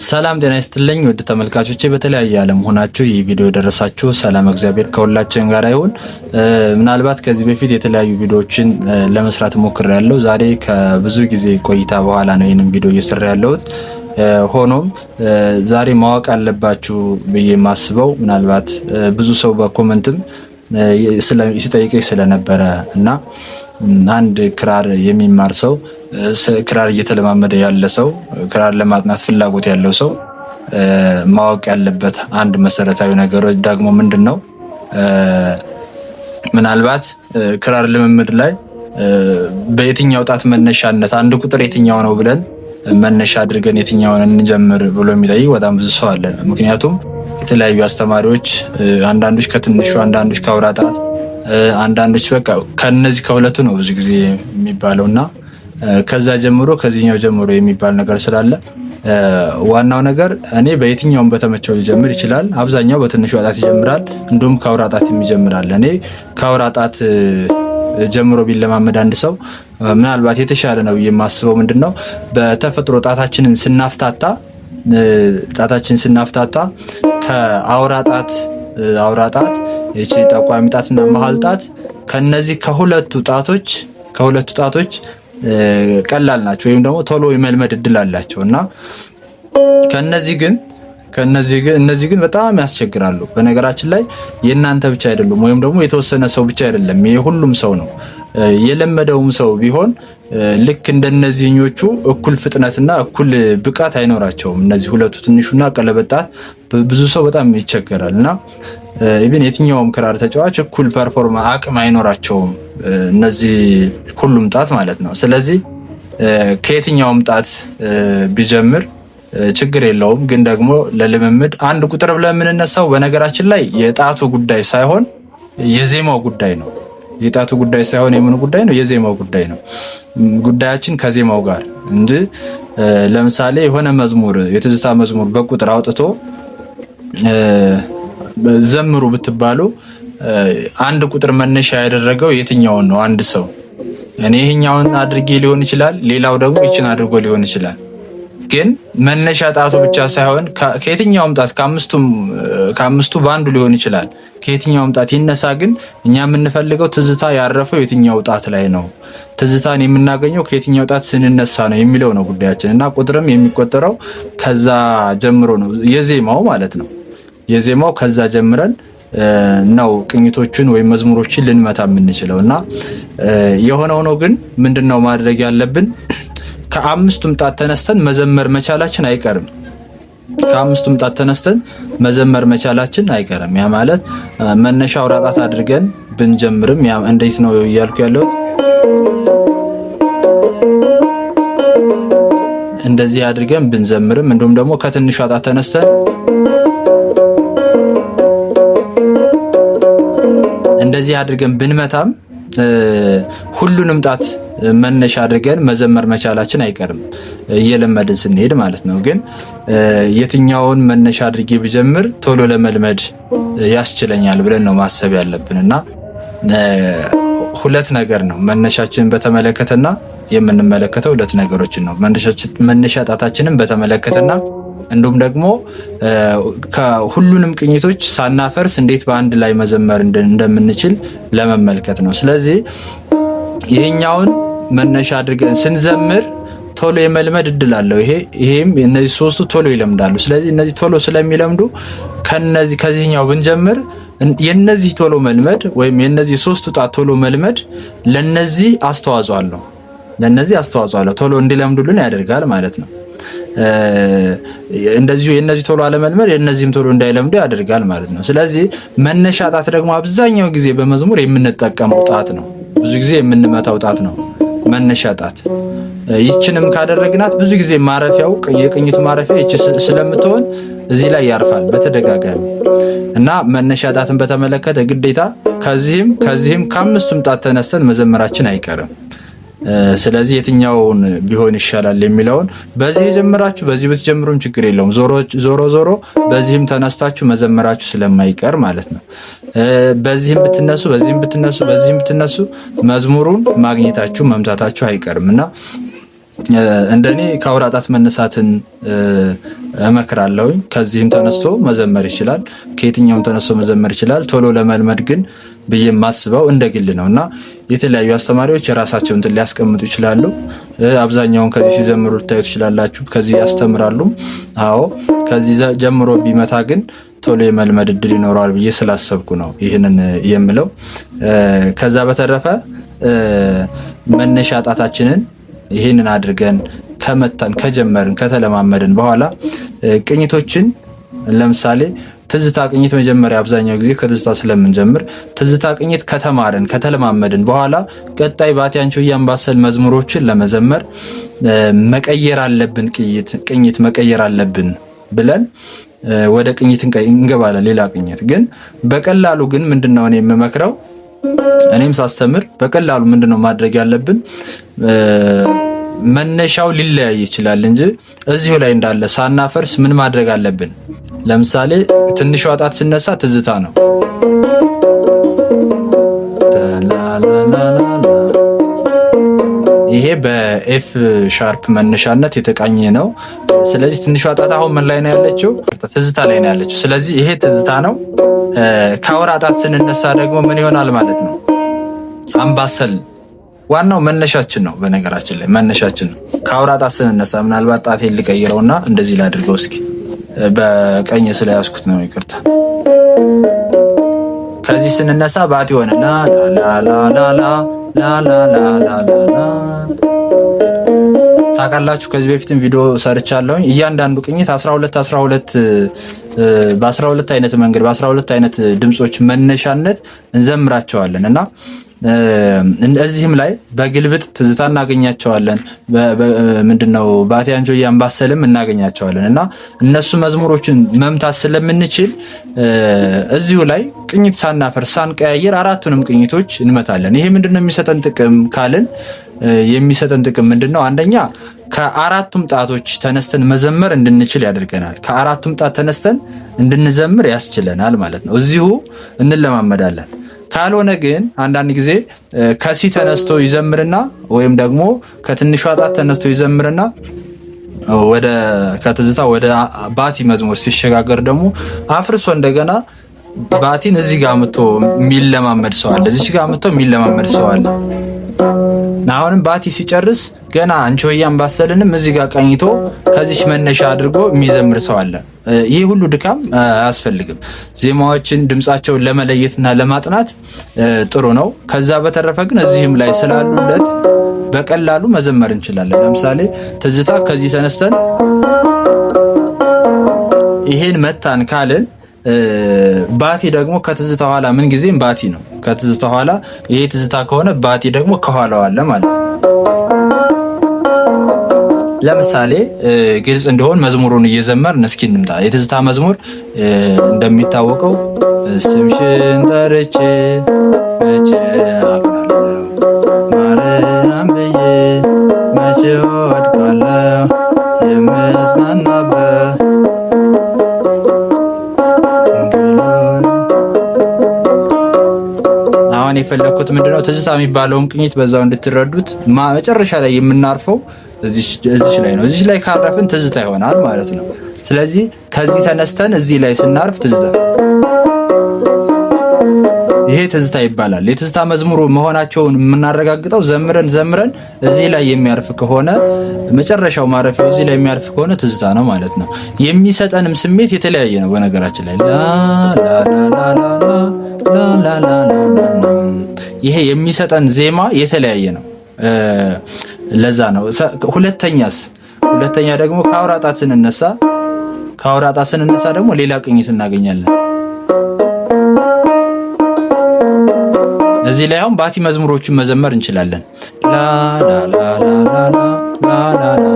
ሰላም ጤና ይስጥልኝ ውድ ተመልካቾቼ፣ በተለያየ ዓለም ሆናችሁ ይህ ቪዲዮ የደረሳችሁ ሰላም እግዚአብሔር ከሁላችን ጋር ይሁን። ምናልባት ከዚህ በፊት የተለያዩ ቪዲዮዎችን ለመስራት ሞክሬያለሁ። ዛሬ ከብዙ ጊዜ ቆይታ በኋላ ነው ይህንን ቪዲዮ እየሰራ ያለሁት። ሆኖም ዛሬ ማወቅ አለባችሁ ብዬ የማስበው ምናልባት ብዙ ሰው በ comment ም ሲጠይቀኝ ስለነበረ እና አንድ ክራር የሚማር ሰው፣ ክራር እየተለማመደ ያለ ሰው፣ ክራር ለማጥናት ፍላጎት ያለው ሰው ማወቅ ያለበት አንድ መሰረታዊ ነገር ደግሞ ምንድን ነው? ምናልባት ክራር ልምምድ ላይ በየትኛው ጣት መነሻነት አንድ ቁጥር የትኛው ነው ብለን መነሻ አድርገን የትኛውን እንጀምር ብሎ የሚጠይቅ በጣም ብዙ ሰው አለ። ምክንያቱም የተለያዩ አስተማሪዎች አንዳንዶች ከትንሹ፣ አንዳንዶች ከአውራ ጣት፣ አንዳንዶች በቃ ከነዚህ ከሁለቱ ነው ብዙ ጊዜ የሚባለው እና ከዛ ጀምሮ ከዚህኛው ጀምሮ የሚባል ነገር ስላለ ዋናው ነገር እኔ በየትኛውም በተመቸው ሊጀምር ይችላል። አብዛኛው በትንሹ ጣት ይጀምራል፣ እንዲሁም ከአውራ ጣት ይጀምራል። እኔ ከአውራ ጣት ጀምሮ ቢለማመድ አንድ ሰው ምናልባት የተሻለ ነው የማስበው ምንድን ነው፣ በተፈጥሮ ጣታችንን ስናፍታታ ከአውራ ጣት፣ አውራ ጣት፣ ይቺ ጠቋሚ ጣትና መሀል ጣት ከነዚህ ከሁለቱ ጣቶች ቀላል ናቸው ወይም ደግሞ ቶሎ የመልመድ እድል አላቸው እና ከነዚህ ግን እነዚህ ግን በጣም ያስቸግራሉ። በነገራችን ላይ የእናንተ ብቻ አይደሉም፣ ወይም ደግሞ የተወሰነ ሰው ብቻ አይደለም፣ የሁሉም ሰው ነው። የለመደውም ሰው ቢሆን ልክ እንደነዚህኞቹ እኩል ፍጥነትና እኩል ብቃት አይኖራቸውም። እነዚህ ሁለቱ ትንሹና ቀለበት ጣት ብዙ ሰው በጣም ይቸገራል እና even የትኛውም ክራር ተጫዋች እኩል perform አቅም አይኖራቸውም እነዚህ ሁሉም ጣት ማለት ነው። ስለዚህ ከየትኛውም ጣት ቢጀምር ችግር የለውም። ግን ደግሞ ለልምምድ አንድ ቁጥር ብለን የምንነሳው በነገራችን ላይ የጣቱ ጉዳይ ሳይሆን የዜማው ጉዳይ ነው። የጣቱ ጉዳይ ሳይሆን የምኑ ጉዳይ ነው? የዜማው ጉዳይ ነው። ጉዳያችን ከዜማው ጋር እንጂ ለምሳሌ የሆነ መዝሙር፣ የትዝታ መዝሙር በቁጥር አውጥቶ ዘምሩ ብትባሉ አንድ ቁጥር መነሻ ያደረገው የትኛውን ነው? አንድ ሰው እኔ ይሄኛውን አድርጌ ሊሆን ይችላል፣ ሌላው ደግሞ ይችን አድርጎ ሊሆን ይችላል። ግን መነሻ ጣቱ ብቻ ሳይሆን ከየትኛውም ጣት፣ ከአምስቱ በአንዱ ሊሆን ይችላል። ከየትኛውም ጣት ይነሳ፣ ግን እኛ የምንፈልገው ትዝታ ያረፈው የትኛው ጣት ላይ ነው፣ ትዝታን የምናገኘው ከየትኛው ጣት ስንነሳ ነው የሚለው ነው ጉዳያችን እና ቁጥርም የሚቆጠረው ከዛ ጀምሮ ነው፣ የዜማው ማለት ነው። የዜማው ከዛ ጀምረን ነው ቅኝቶችን ወይም መዝሙሮችን ልንመታ የምንችለው እና የሆነ ሆኖ ግን ምንድነው ማድረግ ያለብን? ከአምስቱም ጣት ተነስተን መዘመር መቻላችን አይቀርም። ከአምስቱም ጣት ተነስተን መዘመር መቻላችን አይቀርም። ያ ማለት መነሻ አውራ ጣት አድርገን ብንጀምርም፣ ያ እንዴት ነው እያልኩ ያለሁት፣ እንደዚህ አድርገን ብንዘምርም እንዲሁም ደግሞ ከትንሿ ጣት ተነስተን እንደዚህ አድርገን ብንመታም ሁሉንም ጣት መነሻ አድርገን መዘመር መቻላችን አይቀርም እየለመድን ስንሄድ ማለት ነው። ግን የትኛውን መነሻ አድርጌ ብጀምር ቶሎ ለመልመድ ያስችለኛል ብለን ነው ማሰብ ያለብን እና ሁለት ነገር ነው መነሻችንን በተመለከተና የምንመለከተው ሁለት ነገሮችን ነው። መነሻ ጣታችንን በተመለከተና እንዲሁም ደግሞ ከሁሉንም ቅኝቶች ሳናፈርስ እንዴት በአንድ ላይ መዘመር እንደምንችል ለመመልከት ነው። ስለዚህ ይሄኛውን መነሻ አድርገን ስንዘምር ቶሎ የመልመድ እድል አለው። ይሄም እነዚህ ሶስቱ ቶሎ ይለምዳሉ። ስለዚህ እነዚህ ቶሎ ስለሚለምዱ ከነዚህ ከዚህኛው ብንጀምር የነዚህ ቶሎ መልመድ ወይም የነዚህ ሶስቱ ጣት ቶሎ መልመድ ለነዚህ አስተዋጽኦ አለው። ለነዚህ አስተዋጽኦ አለው። ቶሎ እንዲለምዱልን ያደርጋል ማለት ነው። እንደዚሁ የነዚህ ቶሎ አለመልመድ የነዚህም ቶሎ እንዳይለምዱ ያደርጋል ማለት ነው። ስለዚህ መነሻ ጣት ደግሞ አብዛኛው ጊዜ በመዝሙር የምንጠቀመው ጣት ነው። ብዙ ጊዜ የምንመታው ጣት ነው መነሻ ጣት። ይችንም ካደረግናት ብዙ ጊዜ ማረፊያው የቅኝቱ ማረፊያ ይች ስለምትሆን እዚህ ላይ ያርፋል በተደጋጋሚ እና መነሻ ጣትን በተመለከተ ግዴታ ከዚህም ከዚህም ከአምስቱም ጣት ተነስተን መዘመራችን አይቀርም። ስለዚህ የትኛውን ቢሆን ይሻላል የሚለውን በዚህ የጀመራችሁ በዚህ ብትጀምሩም ችግር የለውም። ዞሮ ዞሮ በዚህም ተነስታችሁ መዘመራችሁ ስለማይቀር ማለት ነው። በዚህም ብትነሱ፣ በዚህም ብትነሱ፣ በዚህም ብትነሱ መዝሙሩን ማግኘታችሁ መምታታችሁ አይቀርም እና እንደኔ ከአውራ ጣት መነሳትን እመክራለሁኝ። ከዚህም ተነስቶ መዘመር ይችላል፣ ከየትኛውም ተነስቶ መዘመር ይችላል። ቶሎ ለመልመድ ግን ብዬ የማስበው እንደ ግል ነው እና የተለያዩ አስተማሪዎች የራሳቸውን እንትን ሊያስቀምጡ ይችላሉ። አብዛኛውን ከዚህ ሲዘምሩ ልታዩ ትችላላችሁ። ከዚህ ያስተምራሉ። አዎ ከዚህ ጀምሮ ቢመታ ግን ቶሎ የመልመድ እድል ይኖረዋል ብዬ ስላሰብኩ ነው ይህንን የምለው። ከዛ በተረፈ መነሻ ጣታችንን ይህንን አድርገን ከመታን ከጀመርን ከተለማመድን በኋላ ቅኝቶችን ለምሳሌ ትዝታ ቅኝት መጀመሪያ አብዛኛው ጊዜ ከትዝታ ስለምንጀምር ትዝታ ቅኝት ከተማርን ከተለማመድን በኋላ ቀጣይ ባቲ አንቺሆዬ አምባሰል መዝሙሮችን ለመዘመር መቀየር አለብን፣ ቅኝት መቀየር አለብን ብለን ወደ ቅኝት እንገባለን። ሌላ ቅኝት ግን በቀላሉ ግን ምንድነው እኔ የምመክረው እኔም ሳስተምር በቀላሉ ምንድነው ማድረግ ያለብን መነሻው ሊለያይ ይችላል እንጂ እዚሁ ላይ እንዳለ ሳናፈርስ ምን ማድረግ አለብን? ለምሳሌ ትንሿ ጣት ስነሳ ትዝታ ነው። ይሄ በ F sharp መነሻነት የተቃኘ ነው። ስለዚህ ትንሿ ጣት አሁን ምን ላይ ነው ያለችው? ትዝታ ላይ ነው ያለችው። ስለዚህ ይሄ ትዝታ ነው። ከአውራ ጣት ስንነሳ ደግሞ ምን ይሆናል ማለት ነው? አምባሰል ዋናው መነሻችን ነው። በነገራችን ላይ መነሻችን ነው። ከአውራ ጣት ስንነሳ ምናልባት ጣቴን ልቀይረውና እንደዚህ ላድርገው እስኪ፣ በቀኝ ስለያዝኩት ነው ይቅርታ። ከዚህ ስንነሳ ባቲ ሆነ ላ ላ ላ ላ ላ ላ ላ ላ ላ። ታውቃላችሁ ከዚህ በፊትም ቪዲዮ ሰርቻለሁኝ። እያንዳንዱ ቅኝት 12 12 በ12 አይነት መንገድ በ12 አይነት ድምጾች መነሻነት እንዘምራቸዋለን እና እዚህም ላይ በግልብጥ ትዝታ እናገኛቸዋለን። ምንድነው ባቲ አንቺሆዬ አምባሰልም እናገኛቸዋለን እና እነሱ መዝሙሮችን መምታት ስለምንችል እዚሁ ላይ ቅኝት ሳናፈር ሳንቀያየር አራቱንም ቅኝቶች እንመታለን። ይሄ ምንድነው የሚሰጠን ጥቅም ካልን የሚሰጠን ጥቅም ምንድነው? አንደኛ ከአራቱም ጣቶች ተነስተን መዘመር እንድንችል ያደርገናል። ከአራቱም ጣት ተነስተን እንድንዘምር ያስችለናል ማለት ነው። እዚሁ እንለማመዳለን። ካልሆነ ግን አንዳንድ ጊዜ ከሲ ተነስቶ ይዘምርና ወይም ደግሞ ከትንሿ ጣት ተነስቶ ይዘምርና ወደ ከትዝታ ወደ ባቲ መዝሙር ሲሸጋገር ደግሞ አፍርሶ እንደገና ባቲን እዚህ ጋር መጥቶ የሚለማመድ ሰው አለ። እዚህ ጋር መጥቶ የሚለማመድ ሰው አለ። አሁንም ባቲ ሲጨርስ ገና አንቺሆዬ አምባሰልንም እዚህ ጋር ቀኝቶ ከዚች መነሻ አድርጎ የሚዘምር ሰው አለ። ይህ ሁሉ ድካም አያስፈልግም። ዜማዎችን ድምጻቸውን ለመለየትና ለማጥናት ጥሩ ነው። ከዛ በተረፈ ግን እዚህም ላይ ስላሉለት በቀላሉ መዘመር እንችላለን። ለምሳሌ ትዝታ ከዚህ ተነስተን ይሄን መታን ካልን ባቲ ደግሞ ከትዝታ ኋላ ምን ጊዜም ባቲ ነው። ከትዝታ ኋላ ይሄ ትዝታ ከሆነ ባቲ ደግሞ ከኋላው አለ ማለት ነው። ለምሳሌ ግልጽ እንዲሆን መዝሙሩን እየዘመርን እስኪ እንምጣ። የትዝታ መዝሙር እንደሚታወቀው ስምሽን ጠርቼ መቼ አፍራለሁ ማርያም ብዬ መቼ ወድቃለሁ የምጽናናበት አሁን የፈለግኩት ምንድነው ትዝታ የሚባለውን ቅኝት በዛው እንድትረዱት መጨረሻ ላይ የምናርፈው እዚች ላይ ነው። እዚች ላይ ካረፍን ትዝታ ይሆናል ማለት ነው። ስለዚህ ከዚህ ተነስተን እዚህ ላይ ስናርፍ ትዝታ፣ ይሄ ትዝታ ይባላል። የትዝታ መዝሙሩ መሆናቸውን የምናረጋግጠው ዘምረን ዘምረን እዚህ ላይ የሚያርፍ ከሆነ፣ መጨረሻው ማረፊያው እዚህ ላይ የሚያርፍ ከሆነ ትዝታ ነው ማለት ነው። የሚሰጠንም ስሜት የተለያየ ነው። በነገራችን ላይ ላ ላ ላ ላ ላ ላ ላ ይሄ የሚሰጠን ዜማ የተለያየ ነው። ለዛ ነው። ሁለተኛስ ሁለተኛ ደግሞ ከአውራ ጣት ስንነሳ ከአውራ ጣት ስንነሳ ደግሞ ሌላ ቅኝት እናገኛለን። እዚህ ላይ አሁን ባቲ መዝሙሮችን መዘመር እንችላለን። ላ ላ ላ ላ ላ ላ ላ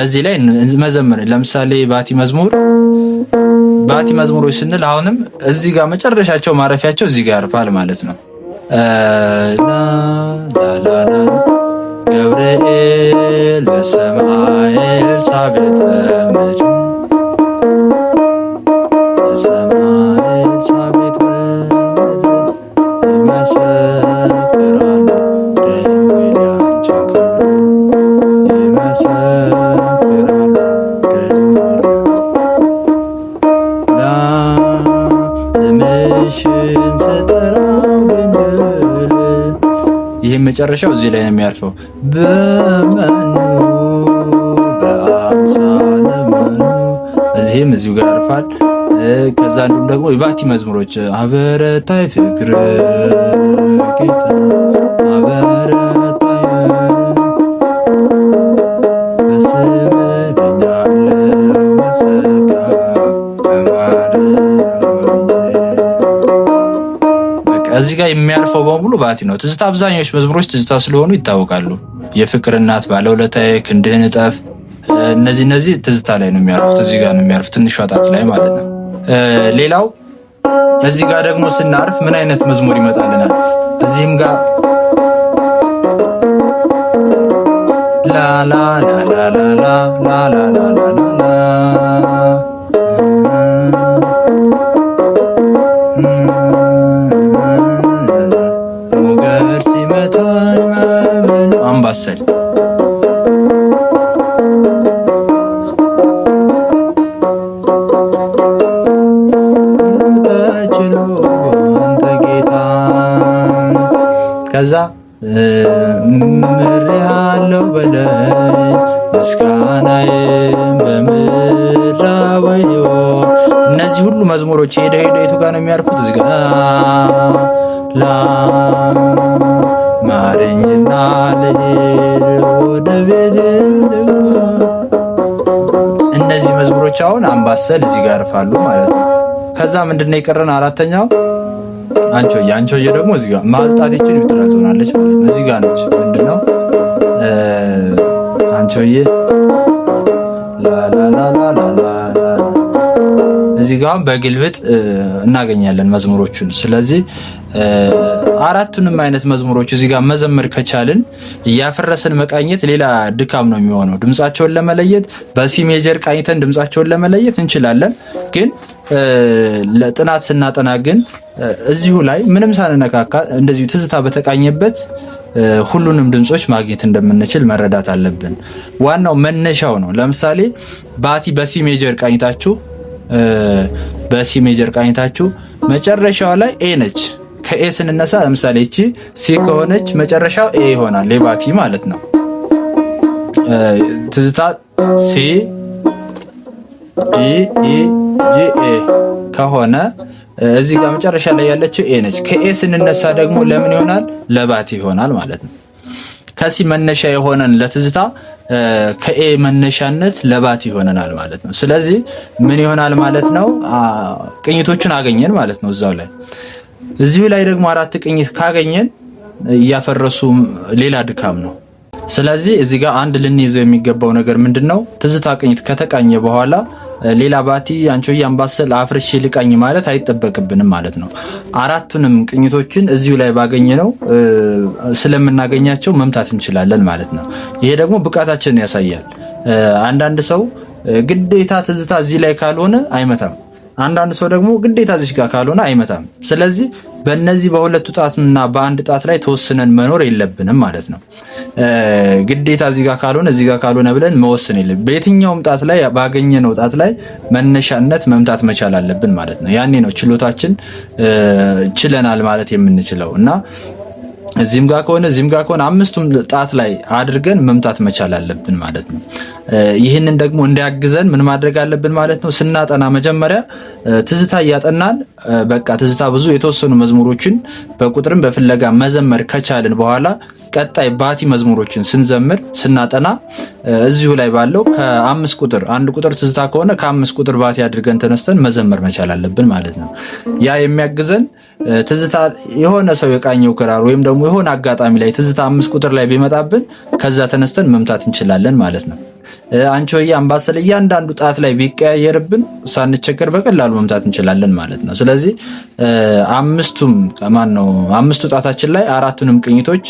እዚህ ላይ መዘመር ለምሳሌ ባቲ መዝሙር ባቲ መዝሙሮች ስንል አሁንም እዚህ ጋር መጨረሻቸው ማረፊያቸው እዚህ ጋር ያርፋል ማለት ነው። ላ ላ ላ ገብርኤል በሰማይ ኤልሳቤጥ በምድር በሰማይ ኤልሳቤጥ በምድር ይመሰክራሉ ድንግል ያንቺን ክብር። መጨረሻው እዚህ ላይ ነው የሚያርፈው። በመኑ በአምሳለ መኑ እዚህም እዚሁ ጋር ያርፋል። ከዛ እንዲሁም ደግሞ የባቲ መዝሙሮች አበረታይ ፍቅር ጌታ አበረታይ በስምህ ድኛለሁ በጸጋ በቃ እዚህ ጋር የሚያልፈው በሙሉ ባቲ ነው። ትዝታ አብዛኞች መዝሙሮች ትዝታ ስለሆኑ ይታወቃሉ። የፍቅር እናት፣ ባለውለታዬ፣ ክንድህን እጠፍ እነዚህ ትዝታ ላይ ነው የሚያርፉት። እዚህ ጋር ነው የሚያርፉት፣ ትንሿ ጣት ላይ ማለት ነው። ሌላው እዚህ ጋር ደግሞ ስናርፍ ምን አይነት መዝሙር ይመጣልናል? እዚህም ጋር ላ ላ ላ ላ ላ ላ ላ ላ ላ ሞገድ ሲመታኝ ማዕበሉ አምባሰል ተችሎ አንተ ጌታ ከዛ ምሬሃለሁ በለኝ ምስጋናዬን በምድራዊ ሕይወት። እነዚህ ሁሉ መዝሙሮች ሄደ ሄደ የቱ ጋር ነው የሚያርፉት? እዚህ ጋር ላ ማረኝና ልሂድ ወደ ቤቴ ልግባ። እነዚህ መዝሙሮች አሁን አምባሰል እዚህ ጋር ያርፋሉ ማለት ነው። ከዛ ምንድነው የቀረን? አራተኛው አንቾዬ። አንቾዬ ደግሞ እዚህ ጋር መሀል ጣት ይችን neutral ትሆናለች ማለት ነው። እዚህ ጋር ነች። ምንድነው አንቾዬ ላላላላላላ እዚህ ጋር በግልብጥ እናገኛለን መዝሙሮቹን። ስለዚህ አራቱንም አይነት መዝሙሮች እዚህ ጋር መዘመር ከቻልን እያፈረስን መቃኘት ሌላ ድካም ነው የሚሆነው። ድምጻቸውን ለመለየት በ C major ቃኝተን ድምጻቸውን ለመለየት እንችላለን። ግን ለጥናት ስናጠና ግን እዚሁ ላይ ምንም ሳንነካካ እንደዚሁ ትዝታ በተቃኘበት ሁሉንም ድምጾች ማግኘት እንደምንችል መረዳት አለብን። ዋናው መነሻው ነው። ለምሳሌ ባቲ በ C major ቃኝታችሁ በ C major ቃኝታችሁ መጨረሻዋ ላይ A ነች። ከ A ስንነሳ ለምሳሌ እቺ C ከሆነች መጨረሻው A ይሆናል፣ የባቲ ማለት ነው። ትዝታ C D E G A ከሆነ እዚህ ጋር መጨረሻ ላይ ያለችው A ነች። ከ A ስንነሳ ደግሞ ለምን ይሆናል? ለባቲ ይሆናል ማለት ነው። ከ C መነሻ የሆነን ለትዝታ ከ A መነሻነት ለባቲ ይሆነናል ማለት ነው። ስለዚህ ምን ይሆናል ማለት ነው? ቅኝቶቹን አገኘን ማለት ነው እዛው ላይ። እዚሁ ላይ ደግሞ አራት ቅኝት ካገኘን እያፈረሱ ሌላ ድካም ነው። ስለዚህ እዚህ ጋር አንድ ልንይዘው የሚገባው ነገር ምንድነው? ትዝታ ቅኝት ከተቃኘ በኋላ ሌላ ባቲ፣ አንቾዬ፣ አምባሰል አፍርሼ ልቃኝ ማለት አይጠበቅብንም ማለት ነው። አራቱንም ቅኝቶችን እዚሁ ላይ ባገኘነው ስለምናገኛቸው መምታት እንችላለን ማለት ነው። ይሄ ደግሞ ብቃታችንን ያሳያል። አንዳንድ ሰው ግዴታ ትዝታ እዚህ ላይ ካልሆነ አይመታም። አንዳንድ ሰው ደግሞ ግዴታ እዚህ ጋር ካልሆነ አይመታም። ስለዚህ በእነዚህ በሁለቱ ጣትና በአንድ ጣት ላይ ተወስነን መኖር የለብንም ማለት ነው። ግዴታ እዚህ ጋር ካልሆነ እዚህ ጋር ካልሆነ ብለን መወሰን የለብንም። በየትኛውም ጣት ላይ ባገኘነው ጣት ላይ መነሻነት መምታት መቻል አለብን ማለት ነው። ያኔ ነው ችሎታችን ችለናል ማለት የምንችለው እና እዚህም ጋር ከሆነ እዚህም ጋር ከሆነ አምስቱም ጣት ላይ አድርገን መምታት መቻል አለብን ማለት ነው። ይህንን ደግሞ እንዲያግዘን ምን ማድረግ አለብን ማለት ነው? ስናጠና መጀመሪያ ትዝታ እያጠናን በቃ ትዝታ ብዙ የተወሰኑ መዝሙሮችን በቁጥርም በፍለጋ መዘመር ከቻልን በኋላ ቀጣይ ባቲ መዝሙሮችን ስንዘምር ስናጠና እዚሁ ላይ ባለው ከአምስት ቁጥር አንድ ቁጥር ትዝታ ከሆነ ከአምስት ቁጥር ባቲ አድርገን ተነስተን መዘመር መቻል አለብን ማለት ነው። ያ የሚያግዘን ትዝታ የሆነ ሰው የቃኘው ክራር ወይም ደግሞ የሆነ አጋጣሚ ላይ ትዝታ 5 ቁጥር ላይ ቢመጣብን ከዛ ተነስተን መምታት እንችላለን ማለት ነው። አንቺሆዬ፣ አምባሰል እያንዳንዱ ጣት ላይ ቢቀያየርብን ሳንቸገር በቀላሉ መምታት እንችላለን ማለት ነው። ስለዚህ አምስቱም ማን ነው አምስቱ ጣታችን ላይ አራቱንም ቅኝቶች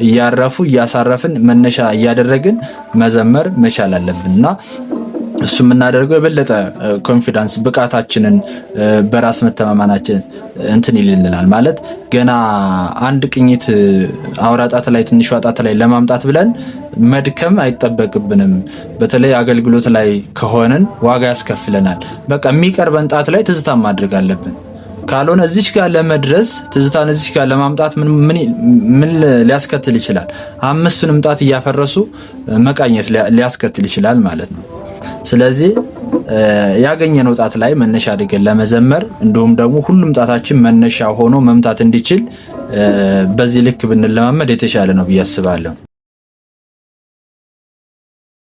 እያረፉ እያሳረፍን መነሻ እያደረግን መዘመር መቻል አለብን እና እሱ የምናደርገው የበለጠ confidence ብቃታችንን በራስ መተማመናችን እንትን ይልልናል። ማለት ገና አንድ ቅኝት አውራ ጣት ላይ ትንሿ ጣት ላይ ለማምጣት ብለን መድከም አይጠበቅብንም። በተለይ አገልግሎት ላይ ከሆንን ዋጋ ያስከፍለናል። በቃ የሚቀርበን ጣት ላይ ትዝታ ማድረግ አለብን። ካልሆነ እዚች ጋር ለመድረስ ትዝታን እዚች ጋር ለማምጣት ምን ሊያስከትል ይችላል? አምስቱንም ጣት እያፈረሱ መቃኘት ሊያስከትል ይችላል ማለት ነው። ስለዚህ ያገኘነው ጣት ላይ መነሻ አድርገን ለመዘመር እንዲሁም ደግሞ ሁሉም ጣታችን መነሻ ሆኖ መምታት እንዲችል በዚህ ልክ ብንለማመድ የተሻለ ነው ብዬ አስባለሁ።